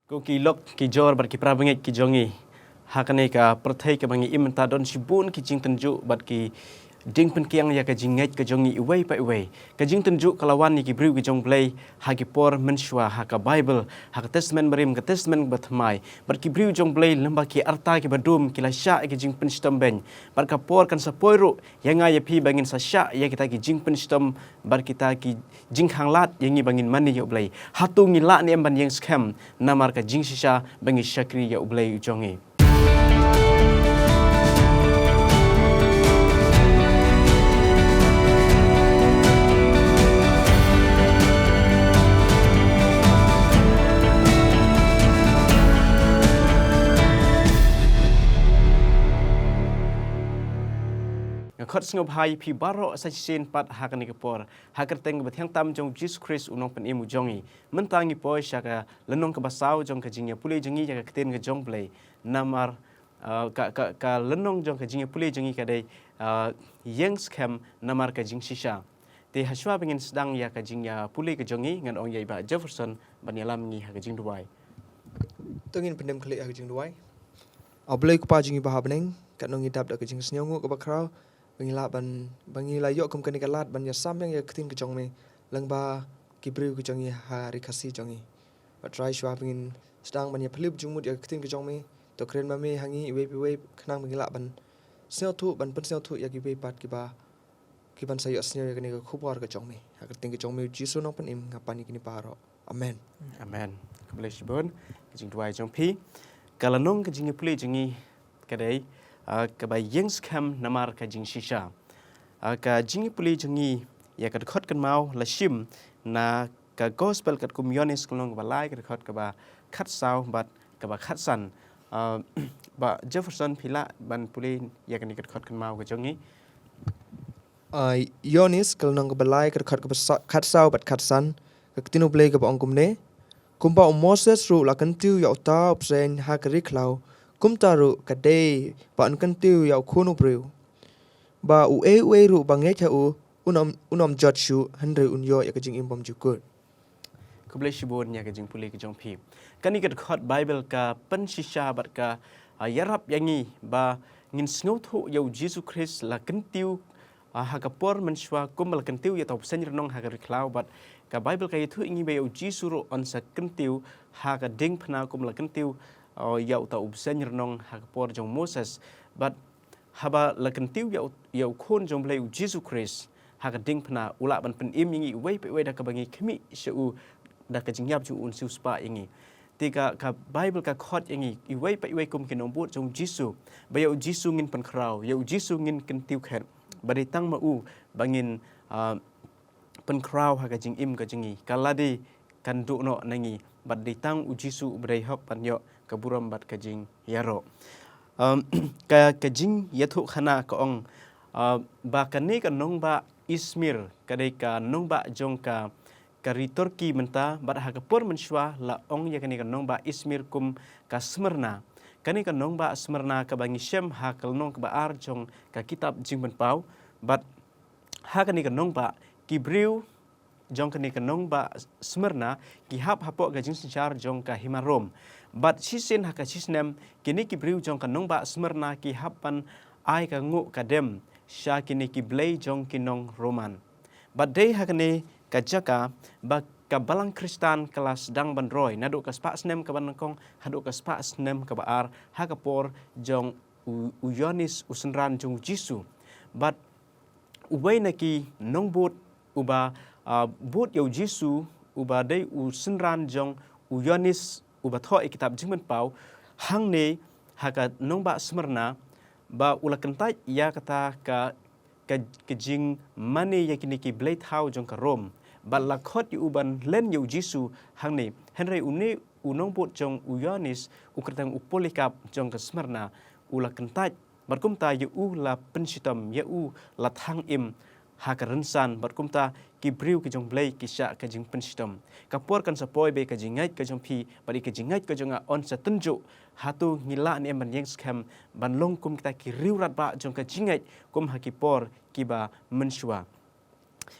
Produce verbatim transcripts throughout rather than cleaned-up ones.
Ko ki lok, ki jor bad ki para bangeit ki jong ngi. Ha kane ka pyrthei kaba ngi im mynta don shibun ki jingtynjuh bad ki jingpynkiang ïa ka jingngeit ka jong ngi iwei pa iwei. Ka jingtynjuh ka la wan ïa ki briew ki jong Blei ha ki por mynshuwa, ha ka Baibl, ha ka Testament Barim, ka Testament Bathymmai. Bad ki briew jong Blei lem bad ki arta kiba dum ki la shah ïa ka jingpynshitom beiñ. Bad ka por kan sa poi ruh ïa nga ïa phi ba ngin sa shah ïa kita ki jingpynshitom bad kita ki jingkhanglad ïa ngi ba ngin mane ïa U Blei. Hato ngi lah ne em ban ïeng skhem namar ka jingshisha ba ngi shakri ïa U Blei u jong ngi? Nga khot sngewbha ïa phi baroh sa shisien pat ha kane ka por, ha ka kyrteng kaba thiang tam jong U Jisu Khrist U Nongpynim u jong ngi. Mynta ngi poi sha ka lynnong kaba saw jong ka jingïapule jong ngi ïa ka ktien ka jong Blei. Namar, ah, ka, ka, ka lynnong jong ka jingïapule jong ngi ka dei, ah, ïeng skhem namar ka jingshisha. Te hashwa ba ngin sdang ïa ka jingïapule ka jong ngi, ngan ong ïa i Bah Jefferson ban ïalam ngi ha ka jingduwai. To ngin pyndem khlieh ha ka jingduwai. A Blei Kpa jong ngi ba ha bneng, katno ngi dap da ka jingsngewnguh kaba khraw ba ngi lah ban, ba ngi la ïoh kum kane ka lad ban ïasam biang ïa ka ktien ka jong me lyngba ki briew ka jong ngi ha ri Khasi jong ngi. Bad Trai, shuwa ba ngin sdang ban ïapyllun jingmut ïa ka ktien ka jong me, to kren ma me ha ngi iwei pa iwei khnang ba ngi lah ban sngewthuh, ban pynsngewthuh ïa kiwei pat kiba, kiban sa ïohsngew ïa kane ka khubor ka jong me. Ha ka kyrteng ka jong me U Jisu Nongpynim nga pan ïa kine baroh. Amen. Amen. Khublei shibun ka jingduwai jong phi. Ka lynnong ka jingïapule jong ngi ka dei, ah, kaba ïeng skhem namar ka jingshisha. Ah, ka jingïapule jong ngi ïa ka dkhot kynmaw la shim na ka Gospel katkum u Ïoannis ka lynnong kaba lai ka dkhot kaba khatsaw bad kaba khatsan. Ah, Bah Jefferson, phi lah ban pule ïa kane ka dkhot kynmaw ka jong ngi? Ah, Ïoannis ka lynnong kaba lai ka dkhot kaba sa-, khatsaw bad khatsan. Ka ktien U Blei kaba ong kumne: Kumba u Moses ruh la kyntiew ïa uta u bseiñ ha ka ri khlaw, kumta ruh ka dei ba un kyntiew ïa U Khun u briew, ba uei uei ruh ba ngeit ha u un ym, un ym jot shuh, hynrei un ïoh ïa ka jingim bymjukut. Khublei shibun ïa ka jingpule ka jong phi. Kane ka dkhot Baibl ka pynshisha bad ka, ah, ïarap ïa ngi ba ngin sngewthuh ïa U Jisu Khrist la kyntiew, ah, ha ka por mynshuwa kumba la kyntiew ïa uta u bseiñ rnong ha ka ri khlaw, bad ka Baibl ka ïathuh ïa ngi ba ïa U Jisu ruh un sa kyntiew ha ka diengphna kumba la kyntiew, ah, ïa uta u bseiñ rnong ha ka por jong u Moses. Bad haba la kyntiew ïa u, ïa U Khun jong U Blei U Jisu Khrist ha ka diengphna, u lah ban pynim ïa ngi iwei pa iwei da kaba ngi khmih sha u da ka jingïap jong u, un siewspah ïa ngi. Te ka, ka Baibl ka khot ïa ngi iwei pa iwei kum ki nongbud jong U Jisu, ba ïa U Jisu ngin pynkhraw, ïa U Jisu ngin kyntiew khet, ba dei tang ma u ba ngin, ah, pynkhraw ha ka jingim ka jong ngi. Ka lade kan duh noh na ngi, bad dei tang U Jisu uba dei hok ban ïoh ka burom bad ka jingïaroh. Um, ka, ka jingïathuhkhana ka ong, uh, ba kane ka nongbah Izmir ka dei ka nongbah jong ka, ka ri Turkey mynta, bad ha ka por mynshuwa la ong ïa kane ka nongbah Izmir kum ka Smyrna. Kane ka nongbah Smyrna kaba ngi shem ha ka lynnong kaba ar jong ka kitab Jingpynpaw, bad ha kane ka nongbah ki briew jong kane ka nongbah Smyrna ki hap hapoh ka jingsynshar jong ka hima Rom. Bad shisien ha ka shisnem kine ki briew jong ka nongbah Smyrna ki hap ban ai ka nguh ka dem sha kine ki blei jong ki nong Roman. Bad dei ha kane ka jaka ba ka balang Khristan ka la sdang ban roi, naduh ka spah snem kaba nyngkong haduh ka spah snem kaba ar, ha ka por jong u, u Ïoannis u synran jong u Jisu. Bad uwei na ki nongbud uba, ah, bud ïa u Jisu, uba dei u synran jong u Ïoannis uba thoh ïa kitab Jingpynpaw, hangne ha ka nongbah Smyrna, ba u la kyntait ïa kata ka, ka, ka jingmane ïa kine ki blei thaw jong ka Rom. Bad la khot ïa u ban len ïa u Jisu hangne. Hynrei une u nongbud jong u Ïoannis, u kyrteng u Polycarp jong ka Smyrna, u la kyntait. Bad kumta ïa u la pynshitom, ïa u la thang im ha ka rynsan, bad kumta ki briew ki jong Blei ki shah ka jingpynshitom. Ka por kan sa poi ba ka jingngeit ka jong phi bad ka jingngeit ka jong nga yn sa tynjuh. Hato ngi lah ne em ban ïeng skhem ban long kum kita ki riewrangbah jong ka jingngeit kum ha ki por kiba mynshuwa?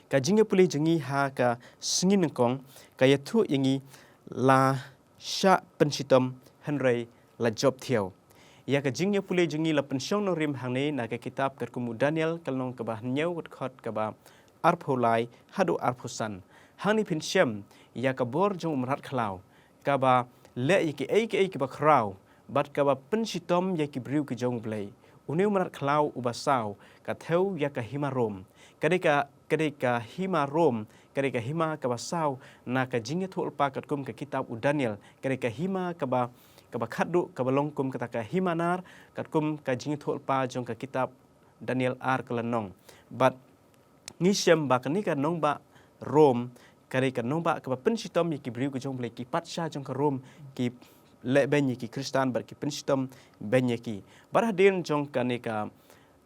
Ka jingïapule jong ngi ha ka sngi nyngkong ka ïathuh ïa ngi la shah pynshitom hynrei la jop thiaw. Ïa ka jingïapule jong ngi la pynshong nongrim hangne na ka kitab katkum u Daniel ka lynnong kaba hynñiew ka dkhot kaba arphew lai haduh arphew san. Hangne phin shem ïa ka bor jong u mrad khlaw kaba leh ïa kiei kiei kiba khraw bad kaba pynshitom ïa ki briew ki jong U Blei. Une u mrad khlaw uba saw ka thew ïa ka hima Rom. Ka dei ka, ka dei ka hima Rom, ka dei ka hima kaba saw na ka jingïathuhlypa katkum ka kitab u Daniel, ka dei ka hima kaba, kaba khatduh kaba long kum kata ka hima nar katkum ka jingïathuhlypa jong ka kitab Daniel ar ka lynnong. Bad ngi shem ba kane ka nongbah Rom ka dei ka nongbah kaba pynshitom ïa ki briew ki jong U Blei, ki patsha jong ka Rom ki leh beiñ ïa ki Khristan bad ki pynshitom beiñ ïa ki. Bad hadien jong kane ka,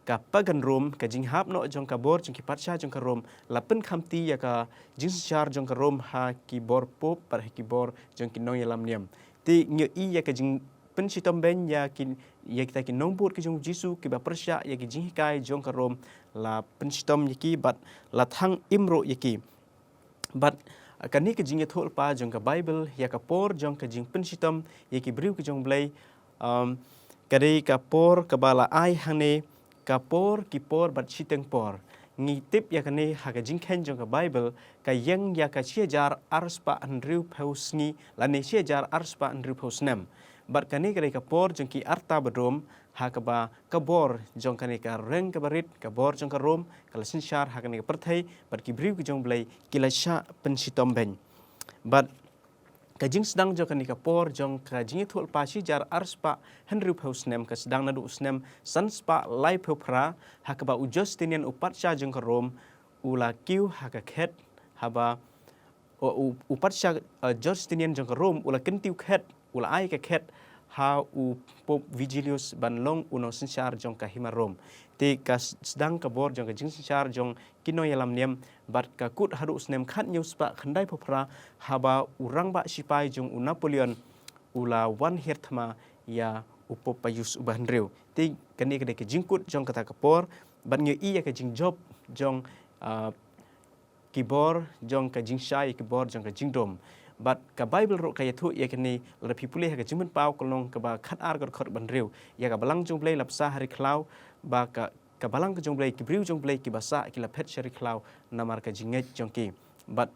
ka pagan Rom, ka jinghap noh jong ka bor jong ki patsha jong ka Rom la pynkhamti ïa ka jingsynshar jong ka Rom ha ki bor pope bad ha ki bor jong ki nongïalam niam. Te ngi ïohi ïa ka jingpynshitom beiñ ïa ki, ïa kita ki nongbud ki jong U Jisu kiba pyrshah ïa ki jinghikai jong ka Rom, la pynshitom ïa ki bad la thang im ruh ïa ki. Bad kane ka jingïathuhlypa jong ka Baibl ïa ka por jong ka jingpynshitom ïa ki briew ki jong U Blei, um, ka dei ka por kaba la ai hangne ka por ki por bad shiteng por. Ngi tip ïa kane ha ka jingkheiñ jong ka Baibl ka ïeng ïa ka shi hajar arspah hynriewphew sngi lane shi hajar arspah hynriewphew snem. Bad kane ka dei ka por jong ki arta badum ha kaba ka bor jong kane ka reng kaba rit, ka bor jong ka Rom ka la synshar ha kane ka pyrthei bad ki briew ki jong U Blei ki la shah pynshitom beiñ. Bad ka jingsdang jong kane ka por jong ka jingïathuhlypa shi hajar arspah hynriewphew snem ka sdang naduh u snem sanspah laiphew phra ha kaba u Justinian u patsha jong ka Rom u la kiew ha ka khet haba u, u, u patsha, uh, Justinian jong ka Rom u la kyntiew khet, u la ai ka khet ha u Pope Vigilius ban long u nongsynshar jong ka hima Rom. Te ka s-, sdang ka bor jong ka jingsynshar jong ki nongïalam niam bad ka kut haduh u snem khathynñiew spah khyndaiphew phra haba u rangbah shipai jong u Napoleon u la wan hiar thma ïa u Pope Pius uba hynriew. Te kane ka dei ka jingkut jong kata ka por bad ngi ïohi ïa ka jingjop jong, uh, ki bor jong ka jingshai, ki bor jong ka jingdum. Bad ka Baibl ruh ka ïathuh ïa kane lada phi pule ha ka Jingpynpaw ka lynnong kaba khatar ka dkhot ba hynriew. Ïa ka balang jong U Blei la bsa ha ri khlaw, ba ka, ka balang ka jong U Blei, ki briew jong U Blei kiba sah ki la phet sha ri khlaw namar ka jingngeit jong ki. Bad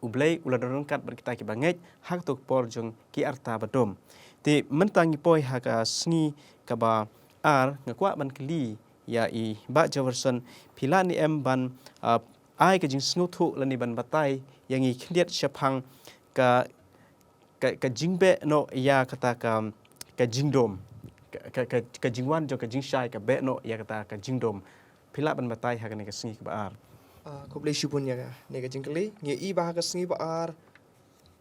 U Blei u la don ryngkat bad kita kiba ngeit ha kato ka por jong ki arta badum. Te mynta ngi poi ha ka sngi kaba ar, nga kwah ban kylli ïa i Bah Jefferson, phi lah ne em ban, ah, ai ka jingsngewthuh lane ban batai ïa ngi khyndiat shaphang ka, ka, ka jingbeh noh ïa kata ka, ka jingdum, ka, ka, ka, ka jingwan jong ka jingshai ka beh noh ïa kata ka jingdum. Phi lah ban batai ha kane ka sngi kaba ar? Ah, khublei shibun ïa kane ka jingkylli. Ngi ïohi ba ha ka sngi ba ar,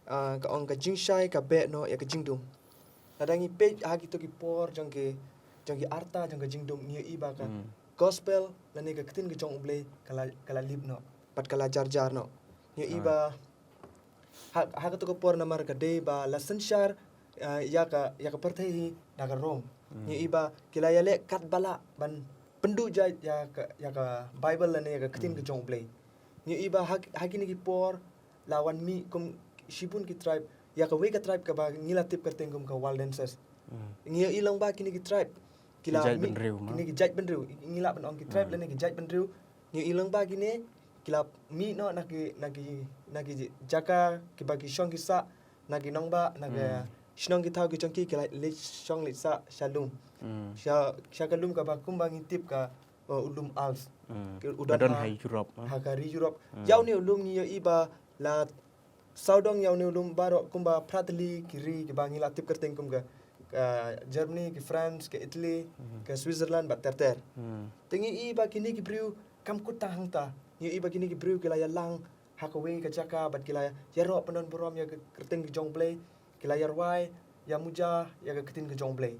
ah, ka ong ka jingshai ka beh noh ïa ka jingdum. Lada ngi peit ha kito ki por jong ki, jong ki arta jong ka jingdum, ngi ïohi ba ka gospel lane ka ktien ka jong U Blei ka la, ka la lip noh bad ka la jar jar noh. Ngi ïohi ba ha, ha kato ka por namar ka dei ba la synshar, ah, ïa ka, ïa ka pyrthei hi da ka Rom. Ngi ïohi ba ki la ïaleh katba lah ban pynduh jait ïa ka, ïa ka Baibl lane ïa ka ktien ka jong U Blei. Ngi ïohi ba ha, ha kine ki por la wan mih kum shibun ki tribe, ïa kawei ka tribe kaba ngi la tip kyrteng kum ka Waldenses. Ngi ïohi lang ba kine ki tribe ki la mih, kine ki jaitbynriew, ngi lah ban ong ki tribe lane ki jaitbynriew. Ngi ïohi lang ba kine ki la mih noh na ki, na ki, na ki jaka kiba ki shong ki sah, na ki nongbah, na ki shnong ki thaw ki jong ki, ki la leit shong leit sah sha lum. Sha, sha ka lum kaba kumba ngi tip ka, uh, u lum Alps. Ki, u don ha Europe, ha ka ri Europe. Ïa une u lum ngi ïohi ba la sawdong ïa une u lum baroh kumba phra tylli ki ri kiba ngi la tip kyrteng kum ka, ka Germany, ka France, ka Italy, ka Switzerland bad ter ter. Te ngi ïohi ba kine ki briew kam kut tang hangta. Ngi ïohi ba kine ki briew ki la ïalang ha kawei ka jaka bad ki la ïaroh pyndon burom ïa ka kyrteng ka jong U Blei, ki la ïarwai ïa muja ïa ka ktien ka jong U Blei.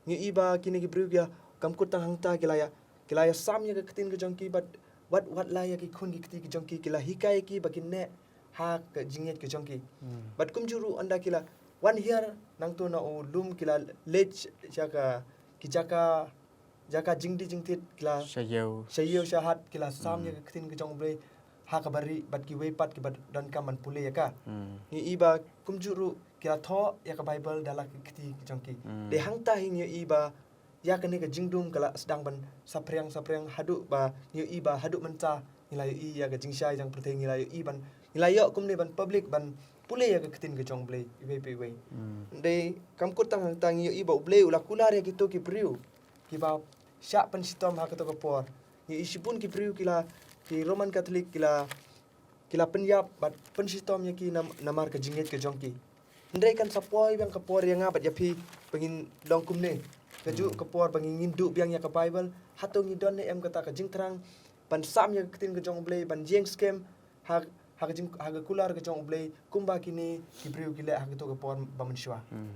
Ngi ïohi ba kine ki briew ki ïa kam kut tang hangta, ki la ïa, ki la ïasam ïa ka ktien ka jong ki bad wat, wat la ïa ki khun ki kti ki jong ki, ki la hikai ïa ki ba kin neh ha ka jingngeit ka jong ki. Bad kumjuh ruh ynda ki la wan hiar nangto na u lum ki la leit sha ka, ki jaka, jaka jingdih jingthied ki la, sha ïew, sha ïew sha hat ki la sam ïa ka ktien ka jong U Blei. ha kaba rieh bad kiwei pat kiba donkam ban pule ïa ka. Hmm. Ngi ïohi ba kumjuh ruh ki la thoh ïa ka Baibl da la ki kti ki jong ki. Hmm. Dei hangta hi ngi ïohi ba ïa kane ka jingdum ka la sdang ban saphriang saphriang haduh ba ngi ïohi ba haduh mynta ngi la ïohi ïa ka jingshai jong pyrthei, ngi la ïohi ban, ngi la ïoh kumne ban public ban pule ïa ka ktien ka jong U Blei iwei pa iwei. Hmm. Dei kam kut tang hangta, ngi ïohi ba U Blei u la kular ïa kito ki briew kiba shah pynshitom ha kato ka por. Ngi ïohi shibun ki briew ki la, ki Roman Catholic ki la, ki la pynïap bad pynshitom ïa ki nam-, namar ka jingngeit ka jong ki. Hynrei kan sa poi biang ka por ïa nga bad ïa phi ba ngin long kumne. Kajuh, hmm, ka por ba ngin, ngin duh biang ïa ka Baibl. Hato ngi don ne em kata ka jingthrang ban sam ïa ka ktien ka jong U Blei, ban ïeng skhem ha, ha ka jing, ha ka kular ka jong U Blei kumba kine ki briew ki leh ha kato ka por ba mynshuwa. Hmm.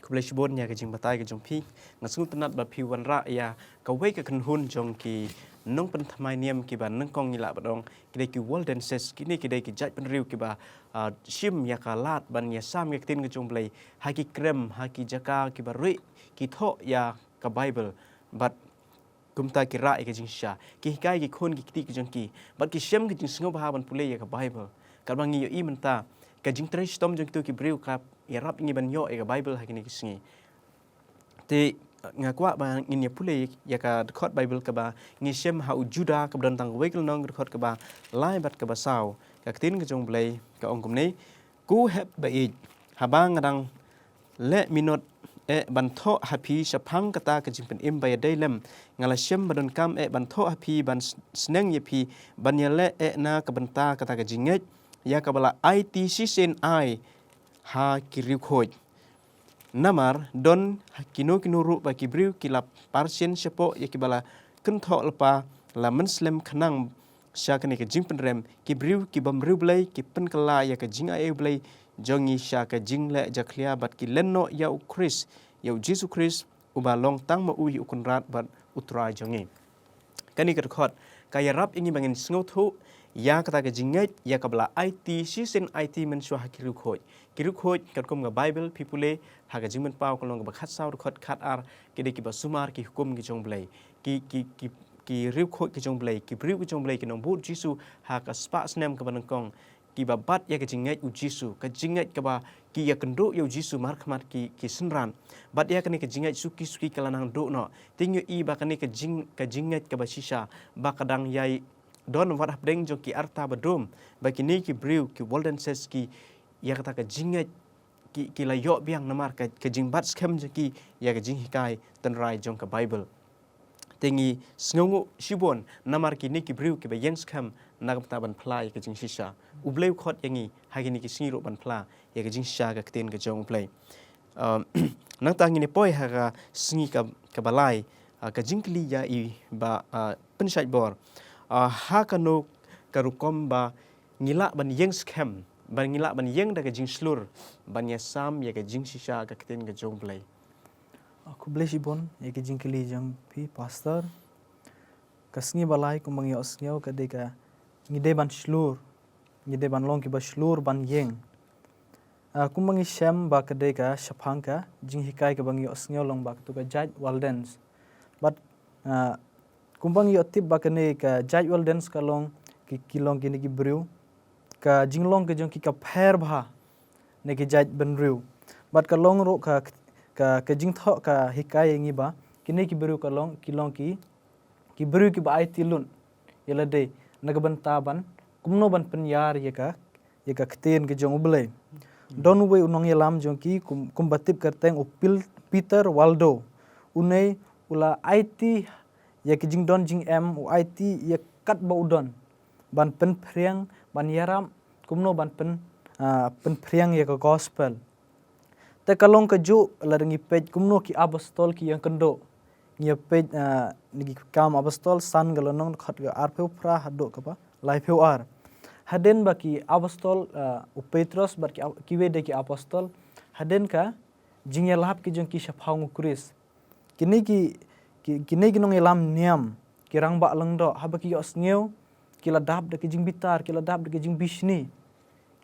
Khublei shibun ïa ka jingbatai ka jong phi. Nga sngewtynnat ba phi wanrah ïa kawei ka kynhun jong ki nongpynthymmai niam kiba nyngkong, ngi lah ban ong ki dei ki Waldenses, kine ki dei ki jaitbynriew kiba, ah, shim ïa ka lad ban ïasam ïa ka ktien ka jong U Blei ha ki krem, ha ki jaka kiba rieh, ki thoh ïa ka Baibl. Bad kumta ki rah ïa ka jingshisha, ki hikai ki khun ki kti ki jong ki, bad ki shem ka jingsngewbha ban pule ïa ka Baibl. Katba ngi ïohi mynta, ka jingtrei shitom jong kito ki briew ka ïarap ïa ngi ban ïoh ïa ka Baibl ha kine ki sngi. Te nga kwah ba ngin ïa pule ïa ka dkhot Baibl kaba ngi shem ha u Juda, kaba don tang kawei ka lynnong, ka dkhot kaba lai bad kaba saw. Ka ktien ka jong U Blei ka ong kumne: Ko hep ba ïeit, haba nga dang leh minot eh ban thoh ha phi shaphang kata ka jingpynim ba ïadei lem, nga la shem ba donkam eh ban thoh ha phi, ban s-, sneng ïa phi ban ïaleh eh na ka bynta kata ka jingngeit ïa kaba la aiti shisien ai ha ki riewkhuid. Namar don ha kino kino ruh ba ki briew ki la parsien shapoh ïa kiba la kynthoh lypa, la mynslem khnang sha kane ka jingpynrem, ki briew ki bym riewblei ki pynkylla ïa ka jingai ei U Blei jong ngi sha ka jingleh jakhlia bad ki len noh ïa U Khrist, ïa U Jisu Khrist, uba long tang ma u ïa u Kynrad bad U Trai jong ngi. Kane ka dkhot ka ïarap ïa ngi ba ngin sngewthuh ïa kata ka jingngeit ïa kaba la aiti shisien aiti mynshuwa ha ki riewkhuid. Ki riewkhuid katkum ka Baibl phi pule ha ka Jingmynpaw ka lynnong kaba khatsaw, dkhot khatar, ki dei kiba sumar ki hukum ki jong U Blei. Ki, ki, ki, ki riewkhuid ki jong U Blei, ki briew ki jong U Blei, ki nongbud Jisu ha ka spah snem kaba nyngkong, kiba bat ïa ka jingngeit U Jisu, ka jingngeit kaba ki ïakynduh ïa U Jisu markhmat ki, ki synran. Bad ïa kane ka jingngeit suki suki ka la nang duh noh. Te ngi ïohi ba kane ka jing, ka jingngeit kaba shisha ba ka dang ïai don wat hapdeng jong ki arta ba dum, ba kine ki briew ki Waldenses ki, ïa kata ka jingngeit ki, ki la ïoh biang namar ka, ka jingbat skhem jong ki ïa ka jinghikai tynrai jong ka Baibl. Te ngi sngewnguh shibun namar kine ki briew kiba ïeng skhem na ka bynta ban phla ïa ka jingshisha. U Blei u khot ïa ngi ha kine ki sngi ruh ban phla ïa ka jingshisha ka ktien ka jong U Blei. Um, nangta ngin ïa poi ha ka sngi ka, kaba lai, ah, ka jingkylli ïa i Bah, ah, Pynshait Bor. Ah, ha kano ka rukom ba ngi lah ban ïeng skhem, ba ngi lah ban ïeng da ka jingshlur ban ïasam ïa ka jingshisha ka ktien ka jong U Blei? Ah, khublei shibun ïa ka jingkylli jong phi, Pastor. Ka sngi ba lai kumba ngi ïohsngew ka dei ka, ngi dei ban shlur, ngi dei ban long kiba shlur ban ïeng. Ah, kumba ngi shem ba ka dei ka shaphang ka jinghikai kaba ngi ïohsngew lyngba katu ka jait Waldens. Bad, ah, kumba ngi ïohtip ba kane ka jait Waldens ka long ki, ki long kine ki briew, ka jinglong ka jong ki ka pher bha na ki jait bynriew. Bad ka long ruh ka, ka, ka jingthoh ka hikai ïa ngi ba kine ki briew ka long, ki long ki, ki briew kiba aiti lut ïa lade na ka bynta ban kumno ban pynïar ïa ka, ïa ka ktien ka jong U Blei. Hmm. Don uwei u nongïalam jong ki kum, kumba tip kyrteng u Pil-, Peter Waldo. Une u la aiti ïa ka jingdon jingem, u aiti ïa katba u don ban pynphriang, ban ïarap kumno ban pyn, ah, pynphriang ïa ka gospel. Te ka long kajuh lada ngi peit kumno ki apostol ki ïakynduh. Ngi ïa peit, ah, na ki Kam Apostol san ka lynnong, dkhot ka arphew phra haduh kaba laiphew ar. Hadien ba ki apostol, ah, u Petros bad ki ap-, kiwei de ki apostol, hadien ka jingïalap ki jong ki shaphang U Khrist, kine ki, ki, kine ki nongïalam niam, ki rangbah lyngdoh, haba ki ïohsngew, ki la dap da ki jingbitar, ki la dap da ki jingbishni,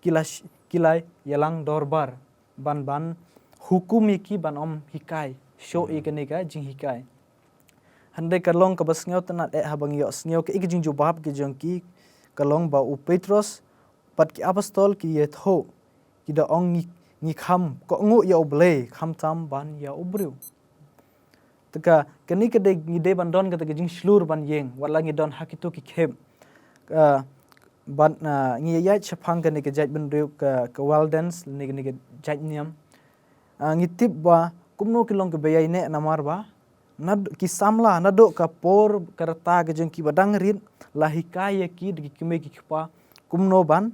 ki la sh-, ki la ïalang dorbar ban, ban hukum ïa ki ban ym hikai shuh ïa kane ka jinghikai. Hynrei ka long kaba sngewtynnat eh haba ngi ïohsngew kaei ka jingjubab ka jong ki, Ka long ba u Petros bad ki apostol ki ïathuh, ki da ong, ngi, ngi kham kohnguh ïa U Blei khamtam ban ïa u briew. Te ka, kane ka dei, ngi dei ban don kata ka jingshlur ban ïeng wat la ngi don ha kito ki khep. Ah, bad, ah, ngi ïaid shaphang kane ka jaitbynriew ka, ka Walden, ne kane ka jait niam. Ah, ngi tip ba kumno ki long kiba ïaineh namar ba na ki samla naduh ka por ka rta ka jong ki ba dang rit la hikai ïa ki da ki kmie ki kpa kumno ban,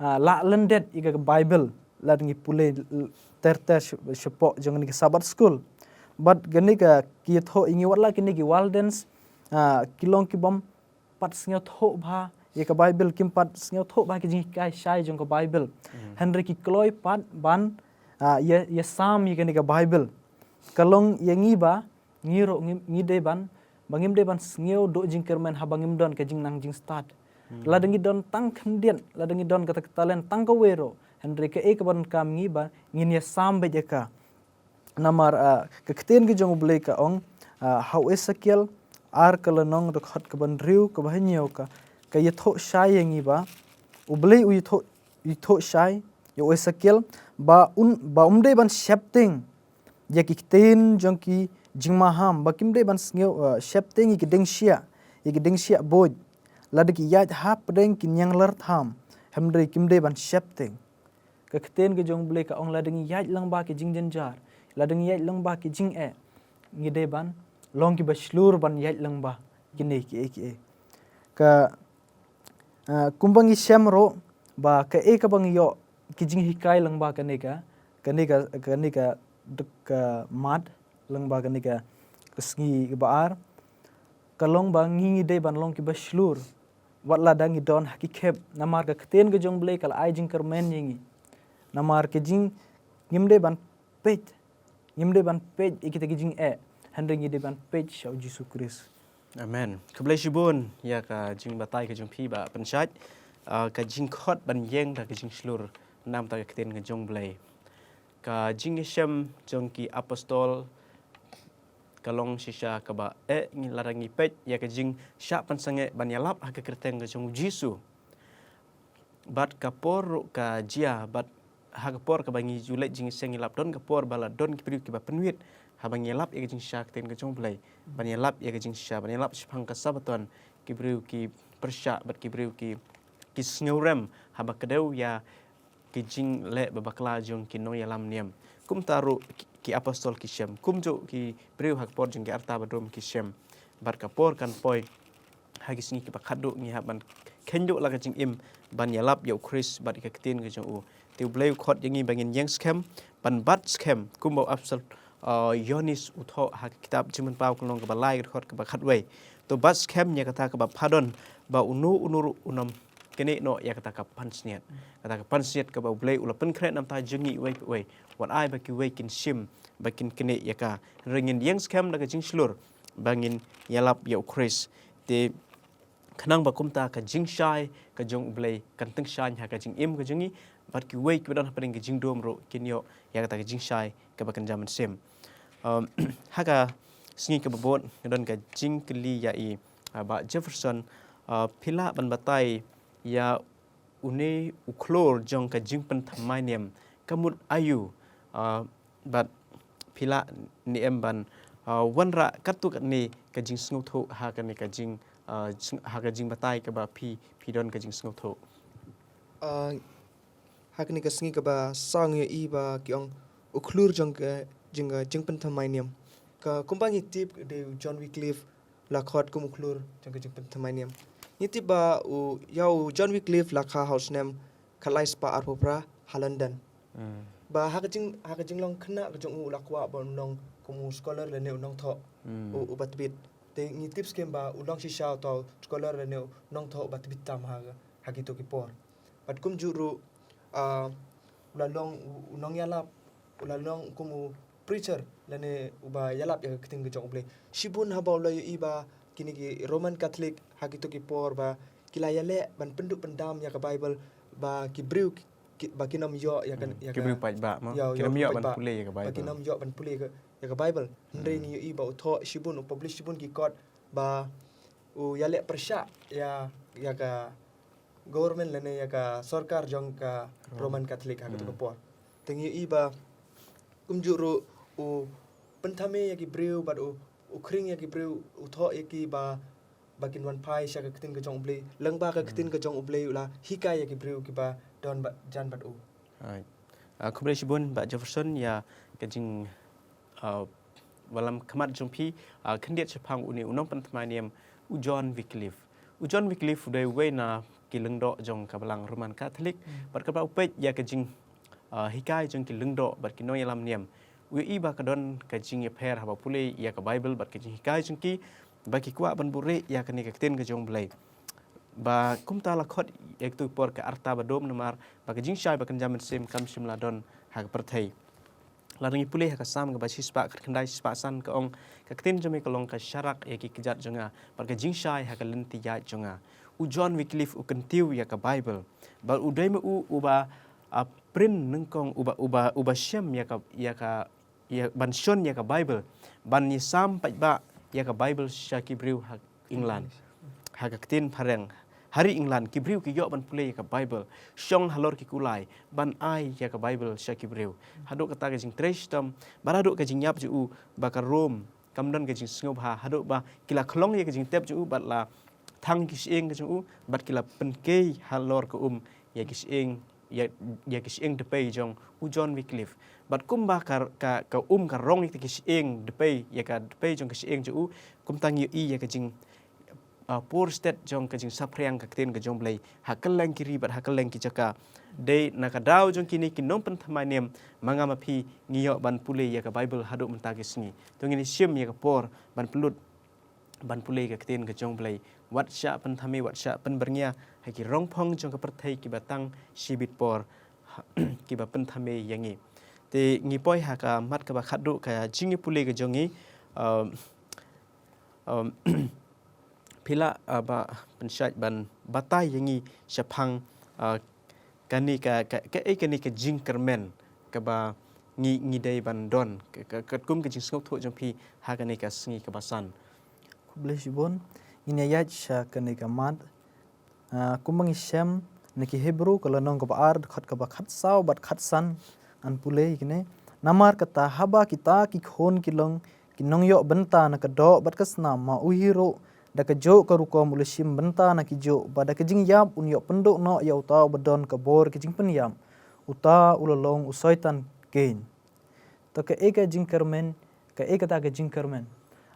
ah, lah lyndet ïa ka Bible lada ngi pule ter ter sha, shapoh jong kane ka Sabbath School. Bad kane ka ki ïathuh ïa ngi wat la kine ki Walden, ah, ki long ki bym pat sngewthuh bha ïa ka Bible, kim pat sngewthuh bha ki jinghikai shai jong ka Bible. Hynrei ki kloi pat ban, ah, ïa, ïasam ïa kane ka Bible. Ka long ïa ngi ba ngi ruh ngi, ngi dei ban, ba ngim dei ban sngew duh jingkyrmen haba ngim don ka jingnang jingstad. Lada ngi don tang khyndiat, lada ngi don kata ka talent tang kawei ruh, hynrei kaei kaba donkam ngi ba ngin ïasam beit ïa ka. Namar, ah, ka ktien ka jong U Blei ka ong, ah, ha u Esekiel ar ka lynnong dkhot kaba hynriew kaba hynñiew ka, ka ïathuh shai ïa ngi ba U Blei u ïathuh, ïathuh shai ïa u Esekiel ba un, ba um dei ban sheptieng ïa ki ktien jong ki jingmaham, ba kim dei ban sngew, ah, sheptieng ïa ki dieng shiah, ïa ki dieng shiah buit lada ki ïaid hapdeng ki nianglar tham, hynrei kim dei ban sheptieng. Ka ktien ka jong U Blei ka ong lada ngi ïaid lyngba ki jingjynjar, lada ngi ïaid lyngba ki jingeh, ngi dei ban long kiba shlur ban ïaid lyngba kine kiei kiei. Ka, ah, kumba ngi shem ruh ba kaei kaba ngi ïoh ki jinghikai lyngba kane ka, kane ka, kane ka dkhot ka mat lyngba kane ka, ka sngi kaba ar, ka long ba ngi, ngi dei ban long kiba shlur wat lada ngi don ha ki khep, namar ka ktien ka jong U Blei ka la ai jingkyrmen ïa ngi. Namar ka jing, ngim dei ban peit, ngim dei ban peit ïa kita ki jingeh, hynrei ngi dei ban peit sha u Jisu Khrist. Amen. Khublei shibun ïa ka jingbatai ka jong phi Bah Pynshait. Ah, ka jingkhot ban ïeng da ka jingshlur namar ka ktien ka jong U Blei. Ka jingïashem jong ki apostol ka long shisha kaba eh ngi, lada ngi peit ïa ka jingshah pynsangeh ban ïalap ha ka kyrteng ka jong u Jisu. Bad ka por ruh ka jia, bad ha ka por kaba ngi ju leit jingïaseng ïalap don ka por ba la don ki briew kiba pynwit haba ngi ïalap ïa ka jingshah ktien ka jong U Blei, ban ïalap ïa ka jingshah, ban ïalap shaphang ka Sabbaton, ki briew ki pyrshah bad ki briew ki, ki sngewrem haba kdew ïa ki jingleh babakla jong ki nongïalam niam. Kumta ruh ki, ki apostol ki shem, kumjuh ki briew ha ka por jong ki arta bad rum ki shem. Bad ka por kan poi ha ki sngi kiba khatduh ngi hap ban kheiñduh la ka jingim ban ïalap ïa u Khrist bad ïa ka ktien ka jong u. Te U Blei u khot ïa ngi ba ngin ïeng skhem ban bat skhem kumba u apostol, uh, Ïoannis u thoh ha ka kitab Jingpynpaw ka lynnong kaba lai ka dkhot kaba khatwei. To bat skhem ïa kata kaba pha don ba uno uno ruh un ym knieh noh ïa kata ka pansngiat. Kata ka pansngiat kaba U Blei u la pynkhreh na ka bynta jong ngi iwei pa iwei. Wat ai ba kiwei kin shim ba kin knieh ïa ka. Hynrei ngin ïeng skhem da ka jingshlur ba ngin ïalap ïa u Khrist. Te khnang ba kumta ka jingshai ka jong U Blei kan tyngshaiñ ha ka jingim ka jong ngi, bad kiwei kiba don hapdeng ka jingdum ruh kin ïoh ïa kata ka jingshai kaba kynja mynsiem. Um, ha ka sngi kaba bud nga don ka jingkylli ïa i, ah, Bah Jefferson, ah, phi lah ban batai ïa une u khlur jong ka jingpynthymmai niam ka mut aïu, ah, bad phi lah ne em ban, ah, wanrah katto katne ka jingsngewthuh ha kane ka jing, ah, jing, ha ka jingbatai kaba phi, phi don ka jingsngewthuh. Ah, ha kane ka sngi kaba saw ngi ïohi ba ki ong u khlur jong ka jing, ah, jingpynthymmai niam. Ka kumba ngi tip dei u John Wycliffe la khot kum u khlur jong ka jingpynthymmai niam. Ngi tip ba u, ïa u John Wycliffe la kha ha u snem khatlai spah arphew phra ha London. Ba ha ka jing, ha ka jinglong khynnah ka jong u la kwah ba un long kum u scholar lane u nongthoh u, uba tbit. Te ngi tip skhem ba u long shisha uta u scholar lane u nongthoh uba tbit tam ha, ha kito ki por. Bad kumjuh ruh, ah, u la long u, u nongïalap, u la long kum u preacher lane uba ïalap ïa ka ktien ka jong U Blei. Shibun haba u la ïohi ba kine ki Roman Catholic ha kito ki por ba ki la ïaleh ban pynduh pyndam ïa ka Bible ba ki briew ki, ki, ba kin ym ïoh ïa ka, ïa ki ka briew paidbah, mo? Ïa, kin ïa ym ïoh ban paidbah. Pule ïa ka Bible. Ba kin ym ïoh ban pule ïa ka, ïa ka Bible. Hynrei ngi ïohi ba u thoh shibun, u publish shibun ki kot ba u ïaleh pyrshah ïa, ïa ka, government lane ïa ka sorkar jong ka Roman Catholic ha kato ka por. Te ngi ïohi ba kumjuh ruh u pynthame ïa ki briew bad u, u khring ïa ki briew, u thoh ïa ki ba, ba kin wan phai sha ka ktien ka jong U Blei. Lyngba ka ktien ka jong U Blei u la hikai ïa ki briew kiba don ba, jan bad u. Right. Ah, khublei shibun Bah Jefferson ïa ka jing, ah, wallam khmat jong phi, ah, khyndiat shaphang une u nongpynthymmai niam u John Wycliffe. U John Wycliffe u dei uwei na ki lyngdoh jong ka balang Roman Catholic, bad kaba u peit ïa ka jing, ah, hikai jong ki lyngdoh bad ki nongïalam niam, u ïohi ba ka don ka jingïapher haba pule ïa ka Bible bad ka jinghikai jong ki, ba ki kwah ban buhrieh ïa kane ka ktien ka jong U Blei. Ba kumta la khot ïa kato ka por ka Arta Badum namar ba ka jingshai ba kynja mynsiem kam shym la don ha ka pyrthei. Lada ngi pule ha ka Salm kaba shispah khatkhyndai, shispah san ka ong, ka ktien jong me ka long ka sharak ïa ki kjat jong nga, bad ka jingshai ha ka lynti ïaid jong nga. U John Wycliffe u kyntiew ïa ka Bible. Bad u dei ma u uba, ah, print nyngkong, uba, uba, uba shem ïa ka, ïa ka, ïa, ban shon ïa ka Bible, ban ïasam paidbah ïa ka Bible sha ki briew ha England. Ha ka ktien phareng, ha ri England, ki briew ki ïoh ban pule ïa ka Bible, shong halor ki kulai ban ai ïa ka Bible sha ki briew. Haduh kata ka jingtrei shitom, bad haduh ka jingïap jong u ba ka Rome kam don ka jingsngewbha, haduh ba ki la khlong ïa ka jingtep jong u bad la thang ki shyieng ka jong u, bad ki la pynkei halor ka um ïa ki shyieng, ïa, ïa ki shyieng dpei jong u John Wycliffe. Bad kumba ka, ka, ka um ka rong ïa ki shyieng dpei, ïa ka dpei jong ka shyieng jong u, kumta ngi ïohi ïa ka jing, ah, por stet jong ka jingsaphriang ka ktien ka jong U Blei ha kylleng ki ri bad ha kylleng ki jaka. Dei na ka daw jong kine ki nongpynthymmai niam ma nga ma phi ngi ïoh ban pule ïa ka Bible haduh mynta ki sngi. To ngin ïa shim ïa ka por ban pynlut ban pule ka ktien ka jong U Blei. Wat shah pynthame, wat shah pynbyrngia ha ki rongphong jong ka pyrthei kiba tang shibit por, kiba pynthame ïa ngi. Te ngi poi ha ka mat kaba khatduh ka jingïapule ka jong ngi. Um, um, phi lah, uh, ba pynshait ban batai ïa ngi shaphang, uh, kane ka, ka, kaei kane ka jingkyrmen kaba ngi, ngi dei ban don, ka, ka, katkum ka jingsngewthuh jong phi ha kane ka sngi kaba san. Khublei shibun, ngin ïa ïaid sha kane ka mat. Ah, kumba ngi shem na ki Hebru ka lynnong kaba ar, dkhot kaba khatsaw bad khatsan, ngan pule ïa kine. Namar kata haba kita ki khun ki long ki nongïoh bynta na ka doh bad ka snam, ma u hi ruh da kajuh ka rukom u la shim bynta na kijuh, ba da ka jingïap un ïoh pynduh noh ïa uta uba don ka bor ka jingpynïap, uta u la long u Soitan Kain. To kaei ka jingkyrmen, kaei kata ka jingkyrmen?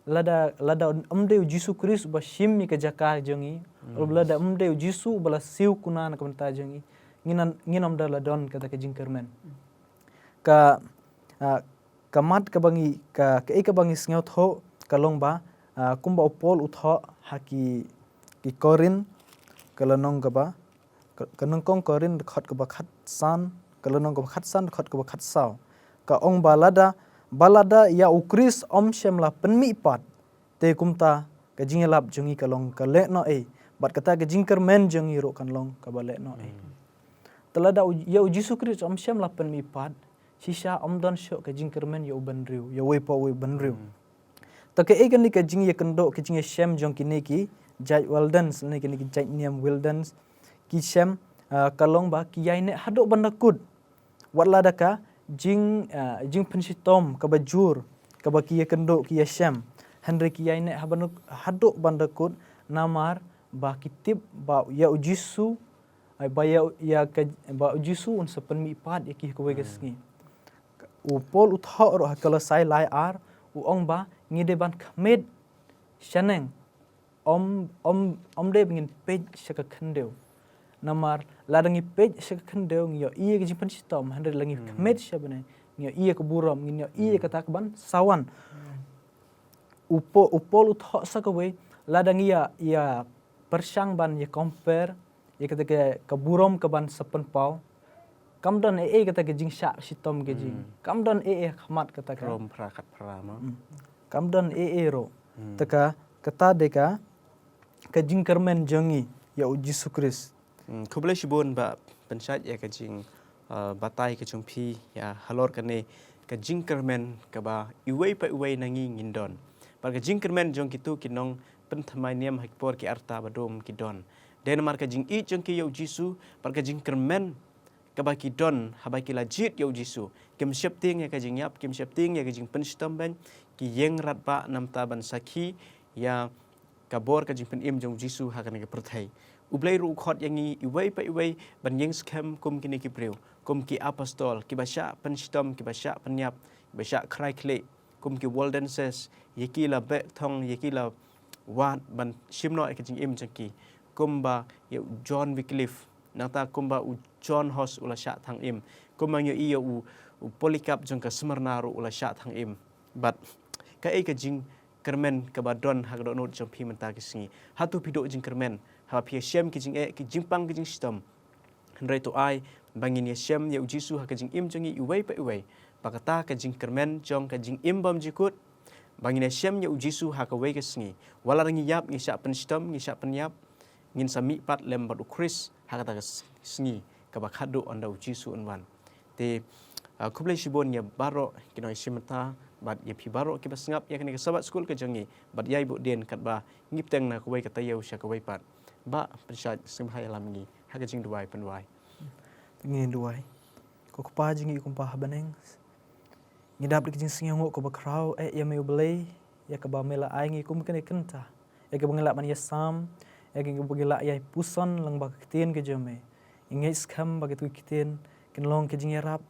Lada, lada ym dei u Jisu Khrist uba shim ïa ka jaka jong ngi, lada ym dei u Jisu uba la siew kuna na ka bynta jong ngi, ngin, ngin ym da la don kata ka jingkyrmen. Ka, ah, ka mat kaba ngi, ka, kaei kaba ngi sngewthuh ka long ba, ah, kumba u Paul u thoh ha ki, ki Korinth, ka lynnong kaba, ka, ka nyngkong Korinth dkhot kaba khatsan, ka lynnong kaba khatsan dkhot kaba khatsaw. Ka ong ba lada, ba lada ïa u Khrist ym shym la pynmihpat, te kumta ka jingïalap jong ngi ka long ka lehnohei, bad kata ka jingkyrmen jong ngi ruh kan long kaba lehnohei. Te lada u, ïa u Jisu Khrist ym shym la pynmihpat, shisha ym don shuh ka jingkyrmen ïa u bynriew, ïa uwei pa uwei u bynriew. To kaei kane ka jingïakynduh, ka jingïashem jong kine ki jait Wildens, ne kine ki jait niam Wildens, ki shem, ah, ka long ba ki ïaineh haduh ban da kut. Wat la da ka jing, ah, jingpynshitom kaba jur kaba ki ïakynduh ki ïashem, hynrei ki ïaineh haban, haduh ban da kut, namar ba ki tip ba ïa u Jisu, ai, ba ïa, ïa ka, ba u Jisu un sa pynmihpat ïa ki ha kawei ka sngi. U Paul u thoh ruh ha Kolosai lai ar, u ong ba ngi dei ban khmih shaneng, ym, ym, ym dei ba ngin peit sha ka khyndew. Namar lada ngi peit sha ka khyndew ngi ïohi ïa ka jingpynshitom, hynrei lada ngi khmih sha bneng ngi ïohi ïa ka burom, ngin ïohi ïa kata kaban sa wan. U Po-, u Paul u thoh sa kawei, lada ngi ïa, ïa pyrshang ban ïa compare ïa kata ka, ka burom kaban sa pynpaw, kam don ei ei kata ka jingshah shitom ka jing. Kam don ei ei ha khmat kata ka. Rom phra khat phra ma. Kam don ei ei ruh. Te ka, kata dei ka, ka jingkyrmen jong ngi ïa u Jisu Khrist. Hmm, khublei shibun ba pynshait ïa ka jing, uh, batai ka jong phi ïa halor kane ka jingkyrmen kaba iwei pa iwei na ngi ngin don. Bad ka jingkyrmen jong kito ki nongpynthymmai niam ha ki por ki Arta Badum ki don. Dei namar ka jingïeit jong ki ïa u Jisu, bad ka jingkyrmen kaba ki don haba ki la jied ïa u Jisu. Kim sheptieng ïa ka jingïap, kim sheptieng ïa ka jingpynshitom beiñ, ki ïeng radbah namar ban sakhi ïa ka bor ka jingpynim jong u Jisu ha kane ka pyrthei. U Blei ruh u khot ïa ngi iwei pa iwei ban ïeng skhem kum kine ki briew, kum ki apostol, kiba shah pynshitom, kiba shah pynïap, kiba shah khrai khlieh, kum ki Waldenses, ïa ki la beh thong, ïa ki la wad ban shim noh ïa ka jingim jong ki. Kumba ïa u John Wycliffe, nangta kumba u John Hus u la shah thang im. Kumba ngi ïohi ïa u, u Polycarp jong ka Smyrna ruh u la shah thang im. Bad kaei ka jingkyrmen kaba don ha ka dohnud jong phi mynta ka sngi? Hato phi duh jingkyrmen haba phi ïashem ki jingeh, ki jingpang, ki jingshitom? Hynrei to ai ba ngin ïashem ïa u Jisu ha ka jingim jong ngi iwei pa iwei, ba kata ka jingkyrmen jong ka jingim bymjukut, ba ngin ïashem ïa u Jisu ha kawei ka sngi. Wat la ngi ïap, ngi shah pynshitom, ngi shah pynïap, ngin sa mihpat lem bad u Khrist ha kata ka s-, sngi kaba khadduh ynda u Jisu un wan. Te, ah, khublei shibun ïa baroh ki nongïashim bynta bad ïa phi baroh kiba sngap ïa kane ka Sabbath School ka jong ngi, bad ïai buh dien katba ngi bteng na kawei ka taïew sha kawei pat. Bah, pynshai sngewbha ïalam ngi ha ka jingduwai pynduwai. Ngin duwai. Ko Kpa jong ngi, ko Kpa ha bneng, ngi dap da ka jingsngewnguh kaba khraw eh ïa me U Blei, ïa kaba me la ai ngi kum kane ka kynta, ïa kaba ngi lah ban ïasam, ïa kaba ngi lah ïai puson lyngba ka ktien ka jong me. Ngi ngeit skhem ba kito ki ktien kin long ka jingïarap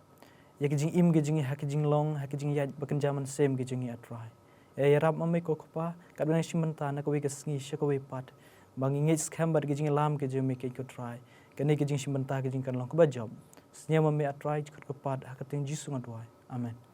ïa ka jingim ka jong ngi ha ka jinglong, ha ka jingïaid bad kynja mynsiem ka jong ngi, A Trai. Ïa, ïarap ma me ko Kpa, katba ngi shim bynta na kawei ka sngi sha kawei pat, ba ngi ngeit skhem ba da ka jingïalam ka jong me, ko Trai, kane ka jingshim bynta ka jong ngi kan long kaba jop. Sngewbha ma me, A Trai, jukut ko Kpa, ha ka kyrteng Jisu nga duwai. Amen.